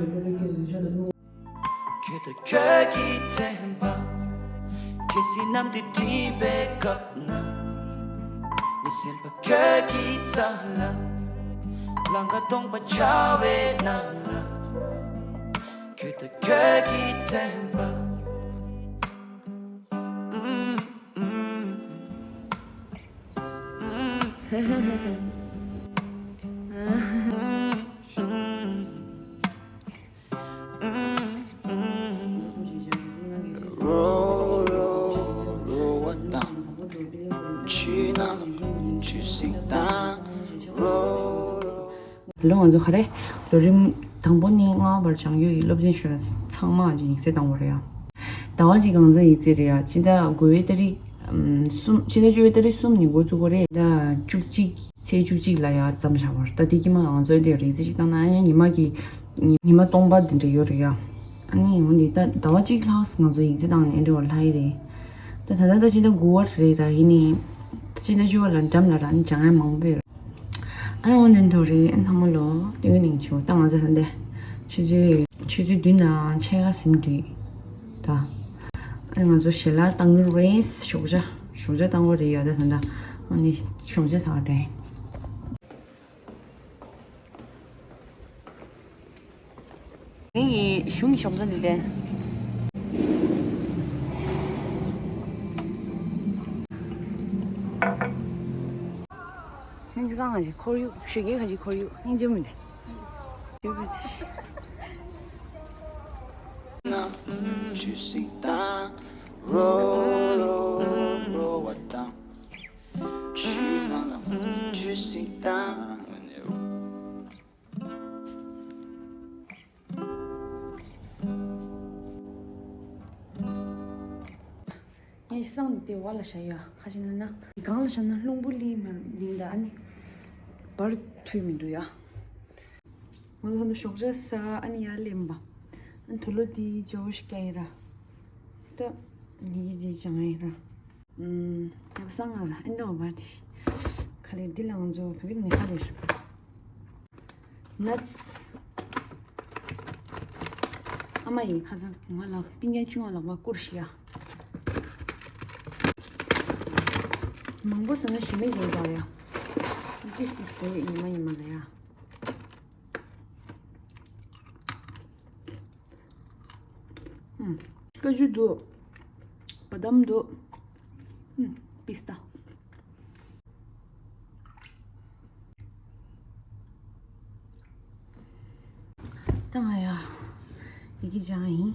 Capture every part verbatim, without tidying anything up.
ཁྱོད་དང་ཁྱོད་ཀྱི་དྲན་པ། ཁྱེད་སྲིད་གནམ་འདི་འགྲིམ་པའི་སྐབས་ན། ངའི་སེམས་པ་ཁྱོད་ཀྱི་རྩ་ལ། ལང་ཀ་སྟོང་པ་འཆར་བའི་ནང་ལ། ཁྱོད་དང་ཁྱོད་ཀྱི་དྲན་པ། རོ་རོ་རོ་བ་དང་། ཆུ་ནང་ཆུ་སྲིན་དང་། རོ་རོ། ད་ལོ་ང་ཚོ་ག་རེ། ལོ་རིམ་དང་པོ་ནས་ལྔ་བར་སྦྱང་རྒྱུ་ཡི་སློབ་ཚན་ཞུ་ན་ཚང་མ་ཅིག་ཡིག་ཚད་བཏང་བ་རེད་ཡ། ཟླ་བ་གཅིག་གང་ཚ་ཡིག་ཚད་རེད་ཡ། ཕྱི་ཟླ་དགུ་པའི་ཏ་རིག་གསུམ། ཕྱི་ཟླ་བཅུ་པའི་ཏ་རིག་གསུམ་ནས་འགོ་བཙུགས་པ་རེད། ཟླ་བཅུ་གཅིག་ཚེས་བཅུ་གཅིག་ལ་ཡ་མཚམས་བཞག་པ་རེད། ད་དེ་དཀྱིལ་མ་ང་ཚོ་འདི་ཡིག་ཚད་གཅིག་བཏང་ན་ཨ་ནི་ཉི་མ་གི་ཉི་མ་སྟོང་པ་འདི་འདྲ་ཡོད་རེད་ཡ། ཨ་ནི་འོ་འདི་ད་ཟླ་བ་གཅིག་ལྷག་ང་ཚོ་ཡིག་ཚད་བཏང་ནས་འདི་བར་ལྷག་ཡི་རེད། ད་ད་ལྟ་ད་ཕྱི་ཟླ་དགུ་པ་རེད་ར། ཡིན་ནའི་ཕྱི་ཟླ་བཅུ་པ་ལ་འགྲམ་ལ་ར་ཨ་ནི་སྦྱང་ཡ་མང་པོ་ཡོད། ཨ་ནི་འོ་འདི་འདྲ་རེད། ཨ་ནི་ཚང་མ་ལོ་སྟོན་གི་ནས་ཆུ་ད་ང་ཚོ་ད་འདི་ཆུ་ཚོད་ཆུ་ཚོད་བདུན་ནང་ཕྱེད་ཀ་ཟིན་དུས་ད། ཨ་ནི་ང་ཚོ་ཞལ་ལག་བཏང་གི་རེད། ཞོགས་ཇ་ཞོགས་ཇ་བཏང་གི་རེད་ཡ། ད་ད་ད་ཨ་ནི་ཞོགས་ཇ་ཟ་གི་རེད། ངའི་གཞུང་གི་ཞོགས་ཇ་འདི་དེ། སྙིང་རྗེ་གང་ཞིག་ཁོར་ཡུག་ཞོགས་ཀས་ག་ཞིག་ཁོར་ཡུག་སྙིང་རྗེ་མི་འདུག་ཡོད་པ་དེ་ཞིག་ངས་སང་དེ་བ་ལ་བཞག་ཡ། ཁ་ཅིག་ན་ན་གང་ལ་བཞག་ན་རླུང་བུ་ལི་མ་ལིང་ད་ཨ་ནི་བར་མཐུད་མི་འདུག་ཡ། ང་ཚོ་ཞོགས་ཇ་ཟ། ཨ་ནི་ཡར་ལེན་པ། ཨ་ནི་དུག་ལོག་དེ་ཇོ་ཤི་ཀ་ཡི་ར། ད་ཉི་གི་ཇི་ཅང་ཡི་ར། ཨུམ། ཡབ་སང་ང་ལ་ཨེ་འདོ་བར་དི། ཁ་ལེ་འདི་ལ་ང་ཚོ་བོད་ཀྱི་ནི་ཁ་ལེ་ཤོ། ནཊས། ཨ་མ་ཡིས་ཁ་སང་ང་ལ་སྤུན་ཀྱག་ཆུང་བ་ལག་པ་བསྐུར་ཤི་ཡ། མང་པོ་ཟ་ན་ཞི་མི་ཡིན་པ་ཡ། ཏིས་ཏིས་ཟེར་ཉི་མ་ཉི་མ་ལ་ཡ། ཀ་ཇུ་འདུག་བ་དམ་འདུག་པིས་ཏ། ད་ང་ཡ་ཡི་གེ་སྦྱང་ཡིན།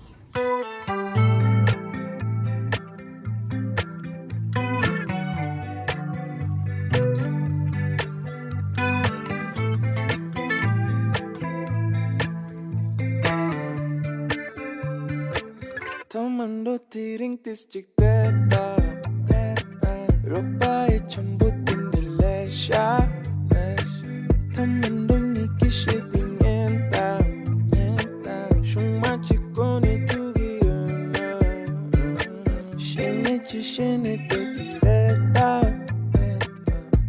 འགྲོ་དེ་རིང་ཏིས་གཅིག་བལྟས་དང་། རོགས་པ་ཡི་འཆམ་པོ་དེ་འདྲ་ལས་ཤ། ཐ་མ་འགྲོ་ཉིད་ཀྱི་ཤེས་དེ་ཉན་དང་། ཤུང་མ་གཅིག་གོ་ནས་ཐུག་གི་ཡོད་ན། ཤེས་ནས་ཅི་ཤེས་ནས་བལྟས་ཀྱི་རེད་དང་།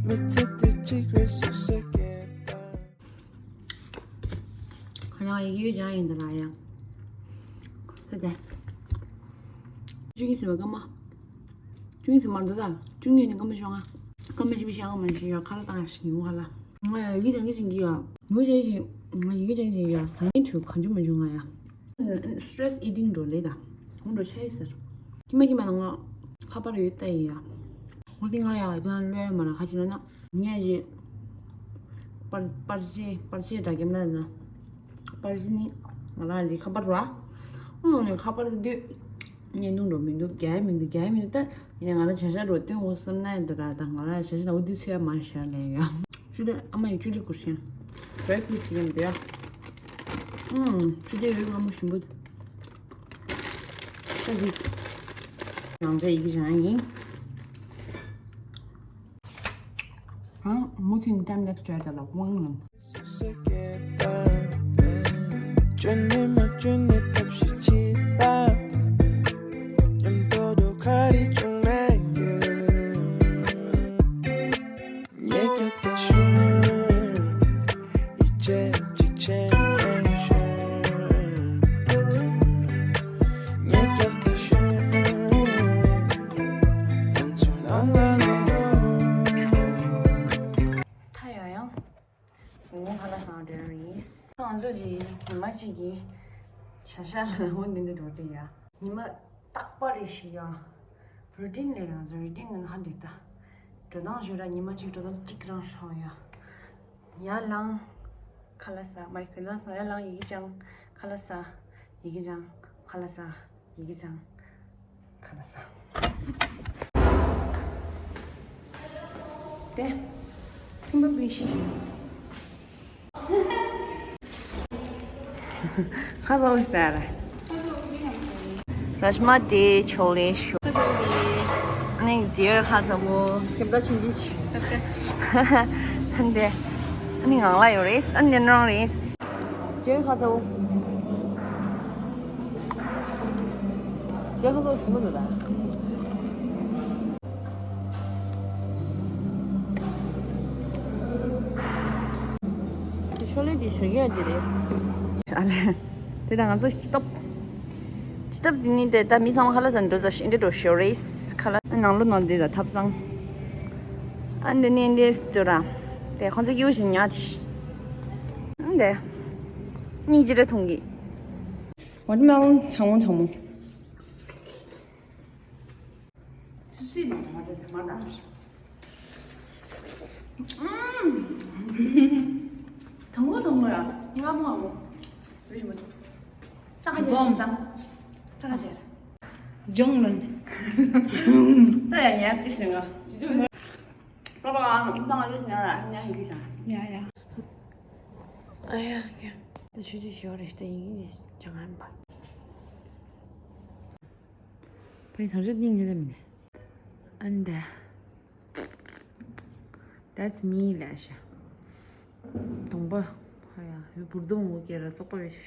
མི་ཚེ་དེ་གཅིག་རེད་སུ་ཟེར་གྱི་དང་། ཁ་ཡང་ཡི་གེ་སྦྱང་ཡིན་འདི་ལ་ཡང་། ཁ་དེ། བཅུ་གཉིས་ཟིན་པ་སྐར་མ། བཅུ་གཉིས་ཟིན་མ་འདུག་ད། བཅུ་གཉིས་ནི་སྐར་མ་ཤོག་ང་། སྐར་མ་བཞི་བཞི་ཡང་མ་བཞི་ཡོད་ཁ་ལ་བཏང་ཡ་ཞིག་ཉུང་ཁ་ལ། ང་ཡང་ཡི་གེ་སྦྱང་གི་སྦྱང་གི་ཡོད། ཉུང་སྦྱང་ཞིག་ང་ཡི་གེ་སྦྱང་གི་སྦྱང་གི་ཡོད། ཟ་ངན་འཁྲུལ་གང་བྱུང་མ་བྱུང་ང་ཡ། Stress eating འགྲོ་ལེ་ད། ཧུང་འགྲོ་ཆ་ཡི་ཟེར། ཁྱི་མ་ཁྱི་མ་ན་ང་ཁ་པར་ཡོད་ལྟ་ཡི་ཡ། ཧུང་ཏི་ང་ཡ་ད་ལོས་མ་ན་ཁ་ཅི་ན་ན། ངས་ཞེས། པར་པར་ཆས་པར་ཆས་འདྲ་རྒྱབ་ན་ན། པར་ཆས་ནི་ང་རང་ལི་ཁ་པར་ར། ཨང་ནི་ཁ་པར་དུ་བརྙན་ཐུང་འགྲོ་མི་འདུག་རྒྱ་མི་འདུག་རྒྱ་མི་འདུག་ད་ཡིན་ན་ང་རང་བྱ་བཞག་འགྲོ་སྟོན་འོ་བསམ་ན་ཡང་འདི་ར་ད་ང་རང་བྱ་བཞག་འོ་འདི་ཚོ་ཡ་མ་ཤར་ལེ་ཡ། ཆུ་ལེ་ཨ་མ་ཡི་ཆུ་ལེ་གུར་ཤན། Dry fruits ཡིན་འདི་ཡ། ཨང་ཆུ་ལེ་ཡོད་ང་མོ་ཞིམ་པོ། ད་འདི་ནང་ཚ་ཡི་གི་བྱང་ཡིན། ཧང་མུ་ཐིང་ཏམ་ལེབ་ཅོ་ཡ་ད་ལ་ཝང་ལང་། བཅོས་ནས་མ་བཅོས་ནས་ཐབས་ཤེས་བྱེད་པ། མཉམ་དུ་འགྲོ་ག་རེ་བྱུང་ན་ཡོད། ཉེ་རྒྱབ་ཏུ་ཤོག་ཡིད་ཆེས་གཅིག་བྱས་ནས་ཤོག་ཉེ་རྒྱབ་ཏུ་ཤོག་ང་ཚོ་ནང་ལ་ལོག་ད་ཡང་ཡང་། ཉིན་མོ་ཁ་ལག་ཟ་འགྲོ་ཡ་རེད། ང་ཚོ་གི་ཉི་མ་གཅིག་གི་བྱ་བཞག་ལ་འོ་འདི་འདི་འགྲོ་དེ་ཡ། ཉི་མ་རྟག་པ་རེ་ཞིག་ཡ། རུ་ཊིན་ལས་ང་ཚོ་རུ་ཊིན་ནི་ཧ་འདི་ལྟ། འགྲོ་སྟངས་ཞུ་ར་ཉི་མ་གཅིག་འགྲོ་སྟངས་གཅིག་རང་ཧྲང་ཡ། ཡར་ལངས། ཁ་ལག་ཟ། མ་གི་ལ་ཟ། ཡར་ལངས་ཡི་གེ་སྦྱང་། ཁ་ལག་ཟ། ཡི་གེ་སྦྱང་། ཁ་ལག་ཟ། ཡི་གེ་སྦྱང་། ཁ་ལག་ཟ། དེ། ཁྱིམ་པ་བུ་ཤི། ཁ་ཟ་འོ་ཟ་ར། རཱཇ་མ་དེ་ཆོ་ལེ་ཤོ། ཁ་ཟ་འོ་དེ། ཨ་ནི་དེར་ཁ་ཟ་འོ། ཁྱིམ་པ་ཆིན་ཅི་ཆི། ཨ་ནི། ཨ་ནི་ངང་ལ་ཡོད་རེད། ཨ་ནི་ནང་རེད། ཁྱེད་ཁ་ཚ་བོ། ཁྱེད་ཁ་ཚ་བོ་ཞུ་མི་འདུག་ད། ཤོ་ལོ་དེ་ཞོ་ཡ་དེ་རེད། ཨ་ལེ། དེ་དང་ང་ཚོ་སྤྱི་སྟོབས། སྤྱི་སྟོབས་དེ་ནི་དེ་ད་མི་ཚང་མ་ཁ་ལག་ཟ་འགྲོ་ཚོ་ཞིག་འདི་འགྲོ་ཤོ་རེད། ཁ་ལག་ནང་ལོ་ནང་དེ་ད་ཐབ་ཚང་། ཨ་འདི་ནི་འདི་སུ་ར། དེ་ཁོང་ཚོ་ཀྱུ་ཞིག་ཉག་ཅིག་ཨ་འདི། གཉིས་ཅི་འདྲ་འཐུང་གི། Watermelon གྲང་མོ་གྲང་མོ། སུ་སུའི་ནང་མ་དེ་མ་ད། ཨུམ། གྲང་མོ་གྲང་མོ་ཡ། མངར་མོ་མངར་མོ། རེད་ཞིམ་པོ། ཏག་ཏག་བྱས་ད། ཏག་ཏག་བྱས། ཇོང་ལོན། ད་ཡ་ཡ་ཏི་སེང་ང་། པ་པ་ཨ་ནང་ཏང་ཨ་ཏི་སེང་ང་ལ་ཉ་ཡི་གི་ཤ། ཡ་ཡ། ཨ་ཡ་ཡ། ད་ཆུ་ཚོད་ཞོ་རེ་ཞིག་ད་ཡིན་གི་ཅང་ཨ་མ། ཕའི་ཐང་ཆུ་ཏིང་ངེ་རེ་མིན། ཨན་ད། That's me ལ་ཤ། གདོང་པ། ཧ་ཡ་ཡུ་བུར་གདོང་འོ་ཀེ་ར་བཙོག་པ་རེ་ཤ།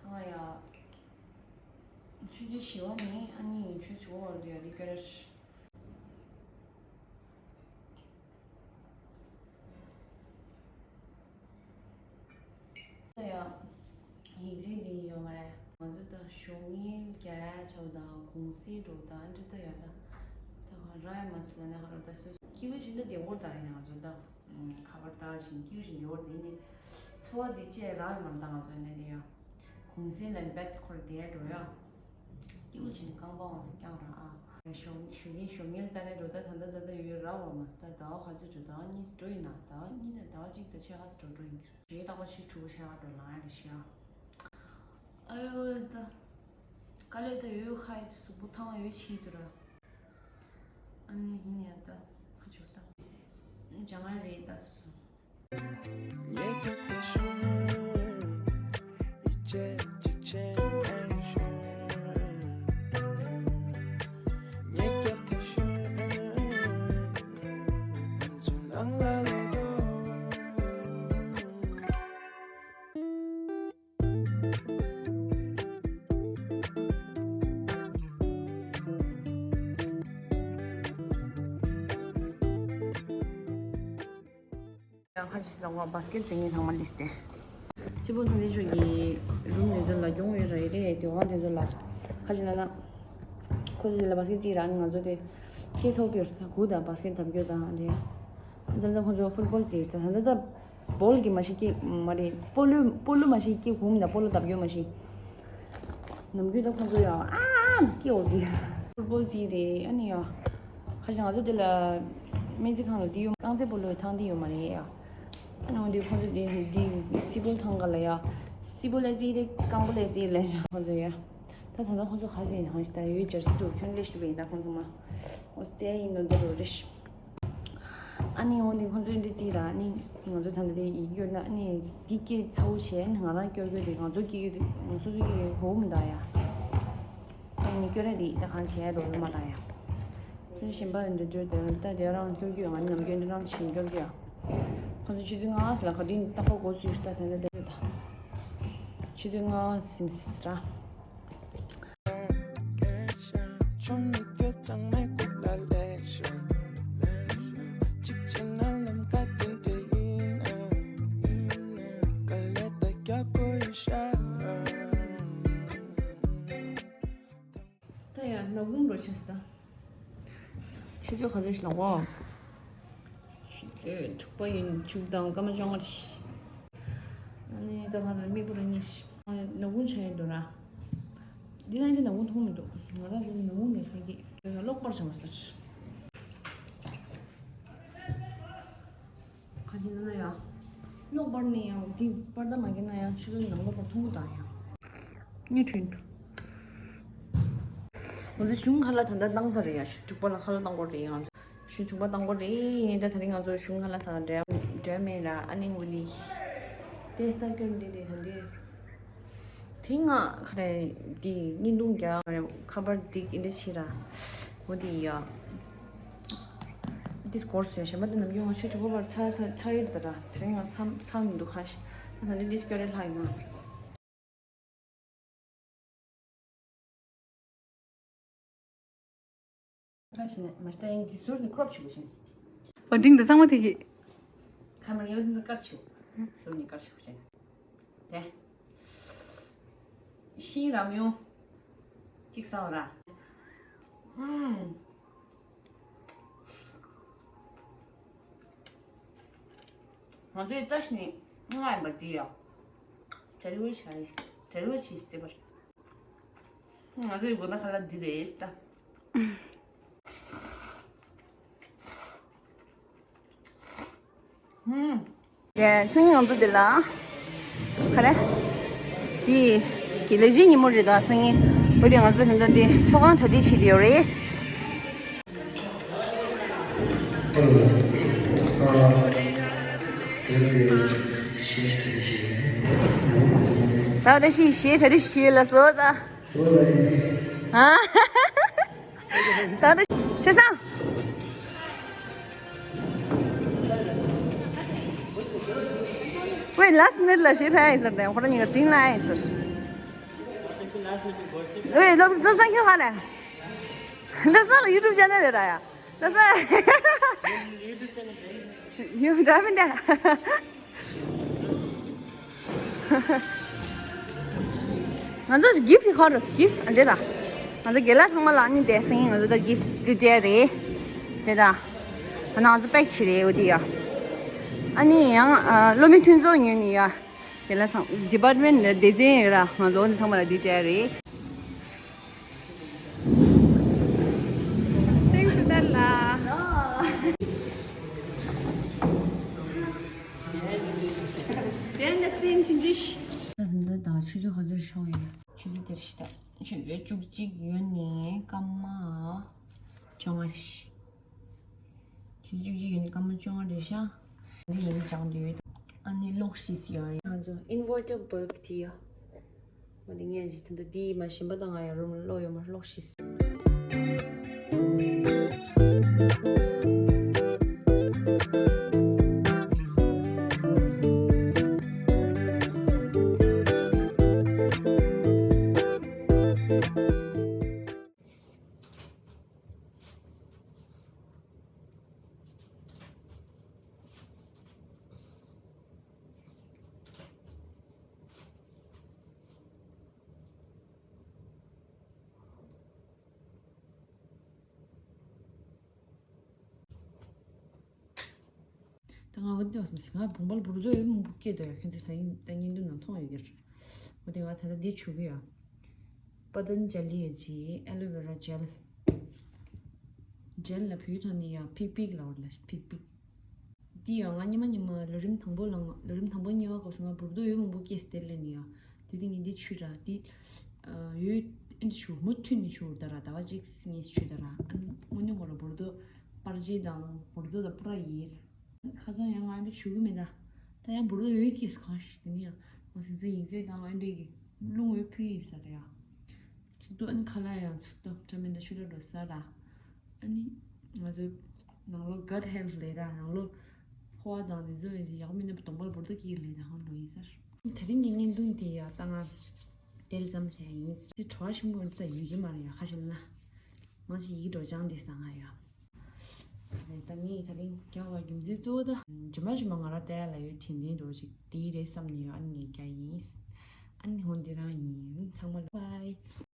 ཐང་ཡ། ཆུ་ཚོད་བཞི་པ་ནི་ཨ་ནི་ཆུ་ཚོད་བར་དུ་ཡ་དེ་ཀ་ར་ཤ། ཡ། ཡིག་ཚད་འདི་ཡོད་མ་རེད། ང་ཚོ་ད་ཞོགས་ངན་རྒྱག་ཆོག་དང་གུང་སེང་འགྲོ་དང་འདི་ལྟ་ཡོད་ད། ད་ག་ར་ཡ་མ་སི་ལ་ན་ཧ་རོ་ད་སུ་སྐྱིད་པོ་ཅིག་འདི་བདེ་བོར་ད་ཡིན་ང་ཚོ་ད། ཁ་པར་ད་ཞིང་སྐྱིད་པོ་ཅིག་འདི་བོར་དེ་ནི། འཚོ་བ་འདི་ཅེས་རག་ཡོད་མ་རེད་ད་ང་ཚོ་ནས་ནི་ཡ། གུང་སེང་ལ་ནི་བད་ཁོར་དེ་འགྲོ་ཡ། སྐྱིད་པོ་བྱས་ནས་རྐང་པ་འོང་ས་བརྐྱངས་ར་ཨ། ཞོགས་ཞོགས་ཀྱི་ཞོགས་ངལ་ལྟ་རེ་འགྲོ་ད་ད་ད་ད་ད་ཡོད་ར་བ་མ་སི་ད་ཟླ་བ་ག་ཚོད་འགྲོ་ཟླ་བ་གཉིས་འགྲོ་ཡིན་ན་ཟླ་བ་གཉིས་ནས་ཟླ་བ་གཅིག་ད་ཕྱེད་ཀ་ཙམ་འགྲོ་འགྲོ་ཡིན་གྱི་རེད། ཞོགས་ཀྱི་རྟག་པར་ཕྱི་ཕྲུ་གུ་ཕྱེད་ཀ་འགྲོ་ལངས་ཡ་རེད་ཤི་ཨ། ཨ་ཡོ་ད། དཀའ་ལས་ད་ཡོད་ཁ་ཡི་གཟུགས་པོ་ཐང་ཡོད་ཕྱི་དུ་ར། ཨ་ནི་ཡིན་ཡ་ད་ཁ་ཆོར་ད། ལྗང་ང་རེད་ད་སོ་སོ། ཉེ་སྐྱབས་དེ་ཤོད། ཡིད་ཆེས་གཅིག་བྱས་ནས་ཤོད། ཉེ་སྐྱབས་དེ་ཤོད། ང་ཚོ་ནང་ལ་ལོག་འགྲོ། ཁ་ཅིག་ལ་ངོ་བ་སི་ཀེཊ་འཛིན་མཁན་ཚང་མ་ལིས་ཏེ། སྤྱི་བོ་ཐང་ལི་ཤོད་ཀྱི་རུམ་དེ་ཚོ་ལ་གྱོང་ཡོད་ར་ཡོད་རེད་དེ་འོང་དེ་ཚོ་ལ། ཁ་ཅིག་ལ་ན། ཁོ་ཚོ་དེ་ལ་བ་སི་ཀེཊ་རྩིས་ར་ནི་ང་ཚོ་དེ། སྐད་ཚོགས་པའི་གུ་དང་བ་སི་ཀེཊ་ལྡབ་རྒྱུ་དང་རེད། མཚམས་མཚམས་ཁོ་ཚོ་ཕུཊ་བོལ་རྩིས་ར་ད་ད་ད། བོལ་གྱི་མ་ཤེས་ཀྱི་མ་རེད་སྤོ་ལོ་སྤོ་ལོ་མ་ཤེས་ཀྱི་གུམ་དང་སྤོ་ལོ་ལྡབ་རྒྱུ་མ་ཤེས། ནམ་རྒྱུན་ད་ཁོང་ཚོ་ཡང་ཨ་སྐྱེ་འོ་གི། ཕུཊ་བོལ་རྩིས་རེད་ཨ་ནི་ཡང་། ཁ་ཤས་ང་ཚོ་འདི་ལ་སྨན་རྩིས་ཁང་ལ་འདི་ཡོད་རྐང་རྩེད་སྤོ་ལོའི་ཐང་འདི་ཡོད་མ་རེད་ཡ། ཨ་ནི་འོ་འདི་ཁོང་ཚོ་འདི་འདི་སི་པོལ་ཐང་ག་ལ་ཡ། སི་པོལ་ལ་རྩིས་རེད་རྐང་པོ་ལ་རྩིས་ལ་ཡ་ཁོང་ཚོ་ཡ། ད་ད་ལྟ་ཁོང་ཚོ་ག་ཚོད་ཡིན་ཧང་ཞིག་ད་ཡོད་ཇར་སི་འདུག་ཁྱོད་ལས་ཤི་བས་ད་ཁོང་ཚོ་མ། འོ་རྩེ་ཡིན་ནོ་འདི་རོ་རེ་ཤི། ཨ་ནི་འོ་ནི་ཁོང་ཚོའི་འདི་རྩིས་ར་ཨ་ནི་ང་ཚོ་ད་ལྟ་དེ་ཡིག་སྐྱོར་ན་ཨ་ནི་འདི་སྐད་ཚ་བོ་བྱས་ང་རང་སྐྱོར་སྐྱོར་དེ་ང་ཚོ་སྐད་ང་ཚོ་སྐད་གོ་མི་འདུག་ཡ། ཨ་ནི་སྐྱོར་ར་རེད་ད་གང་བྱས་རོགས་ཡོད་མ་ར་ཡ། སེ་གཞན་པ་འདི་སྐྱོར་དེ་ད་དེ་རང་སྐྱོར་རྒྱུ་ང་ནི་ནམ་རྒྱུན་འདི་རང་བྱིན་སྐྱོར་རྒྱུ་ཡ། ཁོང་ཚོ་ཆུ་ཚོད་ལྔ་ལ་ག་དུས་རྟག་པར་སྒོ་ཕྱེ་ད་ད་ད་ད་ད། ཆུ་ཚོད་ལྔ་ཟིན་ས་ར། ད་ཡ་ནག་ཁུང་འགྲོ་ཆེ་ས་ད། ཆུ་ཚོད་ག་ཚོད་ཞིག་ལ་འོ། ཆུ་ཚོད་དྲུག་པ་ཡིན་དྲུག་དང་སྐར་མ་བཅོ་ལྔ་རེད། ཨ་ནི་ད་ག་ལ་མིག་པོ་ར་གཉིས་ཤི། ནག་ཁུང་ཆགས་ཡོད་འདུག་ར། འདི་ན་འདི་ནག་ཁུང་མཐོང་མི་འདུག་ང་རང་ཚོ་ནག་ཁུང་ནས་ཁ་གི་གློག་པར་བྱུང་བ་ཟེར། ཁ་ཅིག་ན་ན་ཡ། གློག་པར་ནས་ཡང་འདི་པར་ད་མ་གི་ན་ཡང་ཆུ་ཚོད་ནང་གློག་པར་མཐོང་གི་དང་ཡ། ཉི་ཁྲིན། ང་ཚོ་གཞུང་ཁ་ལག་ད་ལྟ་བཏང་ཚར་རེད་ཡ། ཞུ་དྲུག་པ་ལ་ཁ་ལག་བཏང་དགོས་རེད་ང་ཚོ། ཞུ་དྲུག་པ་བཏང་དགོས་རེད་ཡིན་ད་དེ་རིང་ང་ཚོ་གཞུང་ཁ་ལག་ཚང་འབྲལ་འབྲལ་མེད་ལ་ཨ་ནི་ངུ་ལི། དེ་ལྟ་སྐྱོན་འདི་རེད་ད་འདི། དེ་སྔ་ཁ་རེ་འདི་བརྙན་ཐུང་རྒྱག་ཁ་པར་འདི་འདི་འདྲ་བྱེད་ར། འོ་འདི་ཡ། འདི་སྐོར་སོ་ཡ་ཞེ་མ་དེ་ནམ་རྒྱུན་ང་ཆུ་དྲུག་པ་བར་ཚ་ཚ་ཚ་ཡོད་ད་ར་དེ་རིང་ང་ཚ་ཚ་མི་འདུག་ཁ་ཤས་ད་ད་འདི་འདི་སྐྱོ་རེ་ལྷག་ཡོང་ང་། ད་ཞིག་ནས་མ་ཤི་ད་ཡིན་འདི་ཟུར་ནས་ཁྲོབ་བྱེད་དགོས་ཤིང་། ཨོ་འབྲིང་འདི་ཚང་མ་དེ་གི། ཁ་མ་ཡོད་འདི་ཚོ་དཀར་བྱེད། ཟུར་ནས་དཀར་བྱེད་དགོས་ཤིང་། དེ། ཤིང་རམ་ཡོང་། གཅིག་ཟ་བ་ར། ཨུམ། ང་ཚོའི་བཀྲ་ཤིས་ནི་ལྔ་ཡིན་པ་འདི་ཡ། གྲ་རི་བོ་ཞིག་རེད། གྲ་རི་བོ་ཞིག་ཟེར་བར། ང་ཚོའི་དགོས་ན་ཁ་ལག་འདི་རེད་ད། ཧུམ། ཡ་སང་ཉིན་ང་ཚོ་འདི་ལ། ག་རེ། འདི། གི་ལས་གཞི་ཉིན་མོ་རེད་ད་སང་ཉིན། འོ་དེ་ང་ཚོ་ད་ལྟ་འདི་ཚོགས་ཁང་གྲ་སྒྲིག་བྱེད་བསྡད་ཡོད་རེད། ད་རེ་ཞིག་གཞས་གྲ་སྒྲིག་བྱེད་ལ་སོ་ད། ཨ། ད་རེ་ཆེ་སང་། ཝེ་ལཱསི་མི་ནིཊ་ལ་གཞས་འཁྲབ་ཡ་ཡིན་ཟེར་ཏེ་ཁོ་རང་གཉིས་ཀ་སིང་ལ་ཡིན་ཟེར། ཝེ་བློ་བཟང་ཁྱོད་ཧ་ལས། བློ་བཟང་ལ་ཡུ་ཊུབ་ཅེ་ནལ་ཡོད་ར་ཡ། བློ་བཟང་། ཡུ་ཊུབ་ཅེ་ནལ་ཡོད་ར་མི་འདྲ། ང་ཚོ་གིཕ་ཊི་ཁོ་ར་གིཕ་ཊི་འདི་དང་། ང་ཚོ་རྒན་ལགས་ཚང་མ་ལ་ཨ་ནི་དེ་སང་ཉིན་ང་ཚོ་ད་གིཕ་ཊི་འདི་སྤྲད་རེད། དེ་དང་། ཨ་ན་ང་ཚོ་པེག་བྱེད་རེད་འོ་དེ་ཡ། ཨ་ནི་ཡང་ཨ་སློབ་མའི་མཐུན་ཚོགས་ཉོས་ནི་ཡ། རྒན་ལགས་ཚང་ཌི་པཱར་ཊི་མེན་ཊི་ལ་སྡེ་ཚན་ཡོད་ར་ང་ཚོ་འོ་ནི་ཚང་མ་ལ་འདི་སྤྲད་རེད། སེང་སི་ཏཱ་ལ། དེ་ནི་སེང་ཆུང་ཆུང་ཞིག་ད་ད་ད་ཆུ་ཚོད་ག་ཚོད་ཤོག་ཡིན། ཆུ་ཚོད་དེར་ཤི་ད། ཆུ་ཚོད་བཅུ་གཅིག་ཡོད་ནས་སྐར་མ་བཅོ་ལྔ་ཞིག་ཆུ་ཚོད་བཅུ་གཅིག་ཡོད་ནས་སྐར་མ་བཅོ་ལྔ་རེད་ཤག་འདི་ཡིན་སྦྱང་དུས་ཡོད། ཨ་ནི་ལོག་ཤིས་ཡོད། ང་ཚོ་inverter bulb དེ་ཡ། འོ་དེ་ངས་ད་ལྟ་དེ་མ་ཤེས་པ་དང་ང་ཡ་རུམ་ལོག་ཡོད་མ་ལོག་ཤིས། ད་ང་འོ་དེ་བསམ་སི་ང་བུམ་པ་ལ་འབུར་རྡོག་ཡོད་མང་པོ་སྐྱེས་འདུག་ཡ། ཁྱོད་ཚོ་ད་ཡིན་ད་བརྙན་ཐུང་ནང་མཐོང་ཡོད་ཀྱི་རེད། འོ་དེ་ང་ད་ལྟ་འདི་བྱུག་གི་ཡོད། པ་ཏན་ཇ་ལི་ཡ་ཇི་ཨེ་ལོ་ཝེ་ར་ཇེལ། ཇེལ་ལ་བོད་ཐོག་ནས་ཡ་ཕིག་ཕིག་ལབ་རེད་ལ་ཕིག་ཕིག། འདི་ཡང་ང་ཉི་མ་ཉི་མ་ལོ་རིམ་དང་པོ་ལ་ལོ་རིམ་དང་པོ་གཉིས་པ་སྐབས་སུ་ང་འབུར་རྡོག་ཡོད་མང་པོ་སྐྱེས་སྟེར་ལེ་ནི་ཡ། དེ་དུས་ངས་འདི་ཆུ་ར་འདི་ཡོད་ཨེ་འདི་ཆུ་མུ་མཐུད་ནས་ཆུ་ད་ར་ཟླ་བ་གཅིག་གཉིས་ཆུ་ད་ར་ཨ་ནི་དངོས་གནས་ཁོ་ར་འབུར་རྡོག་པར་ཆས་དང་འབུར་རྡོག་དང་པུ་ར་ཡིན། ཁ་སང་ཡང་ང་འདི་ཆུ་གི་མེད་ད། ད་ཡང་འབུར་རྡོག་ཡོད་སྐྱེས་གང་ཞིག་དེ་ནི་ཡ་ང་སིང་སིང་ཡིག་ཚད་དང་ཨ་འདྲས་ཀྱི་རླུང་འོད་ཕུལ་ཡིན་ས་རེད་ཡ། ཚུགས་ཏོ་ཨ་ནི་ཁ་ལག་ཡང་ཚུགས་ཏོ་ཁྲ་མེད་ད་ཆུ་ལ་འགྲོ་ས་ར། ཨ་ནི་ང་ཚོ་ནང་ལོ་gut health ལས་ར་ནང་ལོ་ཕོ་བ་དང་འདི་ཚོ་ཡིན་ཡག་མིན་ན་གདོང་པ་ལ་འབུར་རྡོག་སྐྱེས་ལས་ད་ཧང་འགྲོ་ཡིན་ས་ར། དེ་རིང་གི་བརྙན་ཐུང་དེ་ཡ་ད་ང་དེ་ལ་ཙམ་བྱས་ཡིན། སི་བྲོ་བ་ཞིམ་པོ་འདི་ད་ཡོད་ཀྱི་མ་རེད་ཡ། ཁ་ཤས་ན་མང་ཞིག་ཡིག་འགྲོ་སྦྱང་དེ་ས་ང་ཡ། ད་ངས་ད་རིང་རྒྱག་པ་རྒྱུ་མཚན་གཙོ་བོ་ད་རྗེས་མ་རྗེས་མ་ང་རང་བལྟ་ཡ་ལ་ཡོད་དྲན་རྟེན་འགྲོ་ཅིག་དེ་རེད་བསམ་ནས་ཡོད། ཨ་ནི་ངས་རྒྱག་ཡིན། ཨ་ནི་ཧོན་དེ་རང་ཡིན། ཚང་མ་ལ་bye།